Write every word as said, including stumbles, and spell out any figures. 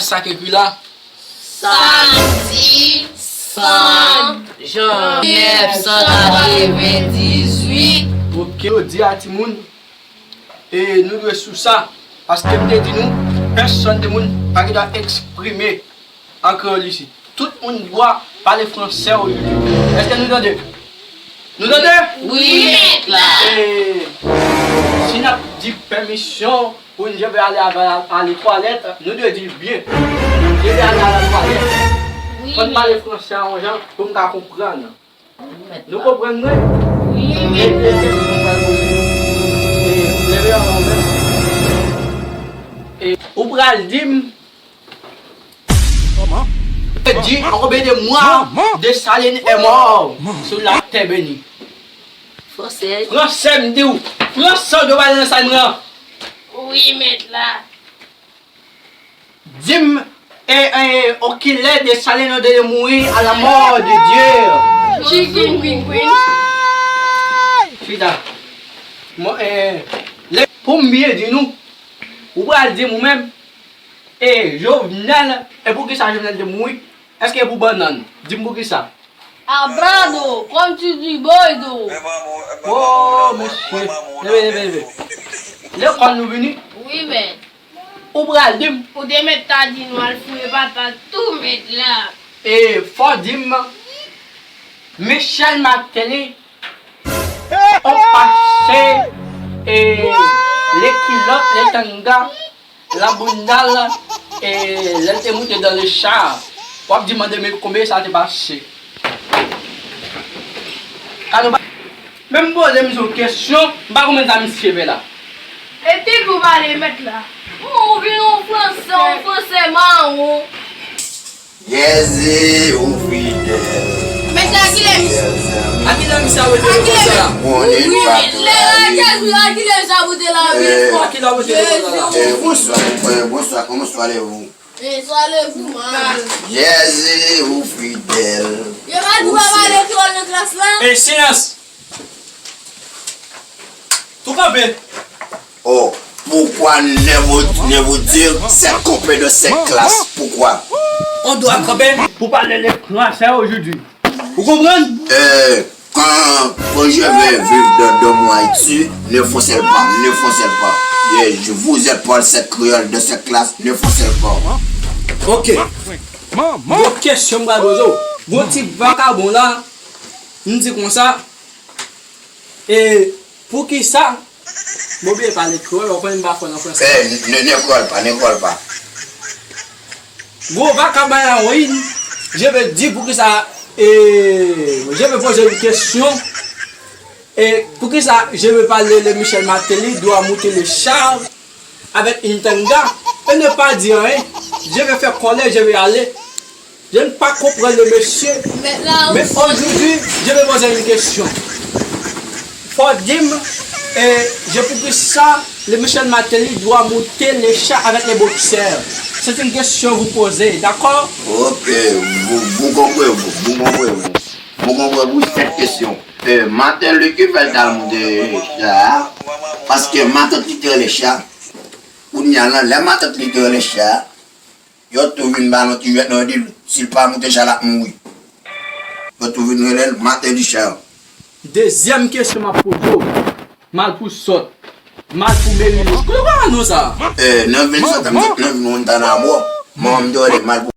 Sa k ekri la? Samdi san jan nèf san katrevendizuit. Ok, jodi a, timoun, e nou dwe sou sa. Paske m te di nou, pèsonn timoun pa gen dwa eksprime an kreyòl isit. Tout moun dwa pale fransè ojodi. Èske nou tande? Nou tande? Wi, mèt la. E si n ap di pèmisyon pou n je ve ale, ale, ale twalèt, nou dwe di l byen. Je ve ale, ale twalèt. Wi, mèt. Fò n pale fransè a yon jan pou m ka konprann. Wi, mèt la. Nou konprann mwen? Wi, mèt la. E, e, e, e, leve anvan w menm. E, ou pral di m Kòman? Di, en combien de mois Desalin est mort sur la terre bénie? Fransè. Fransè, m di w. Fransè, w dwe pale nan sa m nan. Wi, mèt la. Di m, e, e, o kilè Desalin nou te mouri à la mort de Dieu. Chicken Queen Queen. Chita. Mwen, e, lè, pou m byen di nou, ou pral di m ou menm, E Jovenel, e poukisa Jovenel te mouri? Èske e pou bannann? Di m poukisa. Abrado, comme tu dis, boy, do. Oh, mesye. Leve, leve, leve. Lekòl nou vini? Wi, mèt. Ou pral di m? Ou te mèt ta di nou al fouye patat tou, mèt la. E fò di m, Michel Martelly, on pase, e, le kilòt, le tanga, la bounda l, e, lè l te moute dans le char. W ap di mande men konbyen sa te pase. Kado pa, menm poze misye yon kesyon, m pa konprann sa misye fè la. E te pou pale mèt la. Ou vin yon fransè, yon fransè mawon. Jezi ou fidèl. Mèt la, kilè misye? A kilè misye a wete le fransè a? Wi, mèt la, Jezi, a kilè misye a wete la? A kilè a wete le fransè a? Eh, bonsoir, eh, bonsoir, comment allez-vous? Eh, soyez vous, man. Jezi ou fidèl. Yo pa di w pa pale kreyòl nan klas la? Eh, silans! Tou kanpe. Oh, pourquoi ne vous, ne vous dire sept copains de sept classes? Pourquoi? On doit kanpe pou pale le fransè ojodi. Ou konprann? Euh, quand, quand je vais vivre dans deux mois et dessus, ne foncelle pas, ne foncelle pas. Et je vous êtes pas cette créole de cette classe, ne foncelle pas. Ok. Gon kesyon m pral poze w. Gon ti vakabon la, m di konsa, E poukisa? Mwen bliye pale kreyòl, ou konnen m pa fò nan fransè. Eh, ne, ne colle pas, ne colle pas. Gwo vakabon, je veux dire, poukisa, e, je veux poser une question. E poukisa je veux parler de Michel Martelly doit monter le char avec une tanga et ne pas dire rien. Je vais faire colère, je vais aller. Je ne pas comprendre le monsieur. Mais aujourd'hui, je vais poser une question. Fò di m, eh, je poukisa le Michel Martelly doit monter le char avec les boxeurs? C'est une question vous poser, d'accord? Ok, vous, vous comprenez, vous, vous comprenez, vous. Vous comprenez, vous, cette question. Eh, Martelly ki fè l ta monte cha a? Paske matant li te rele cha. Kounye a la, lè matant li te rele cha, yo tou vin ba l yon ti jwèt nan di l, si l pa monte cha, l ap mouri. Yo tou vin rele l Martelly cha. Dezyèm kesyon m ap poze w, mal pou sòt, mal pou meri. Kote w pa non sa? Eh, nan vil sòt, nan vil moun ta nan bò. Manman m te rele mal pou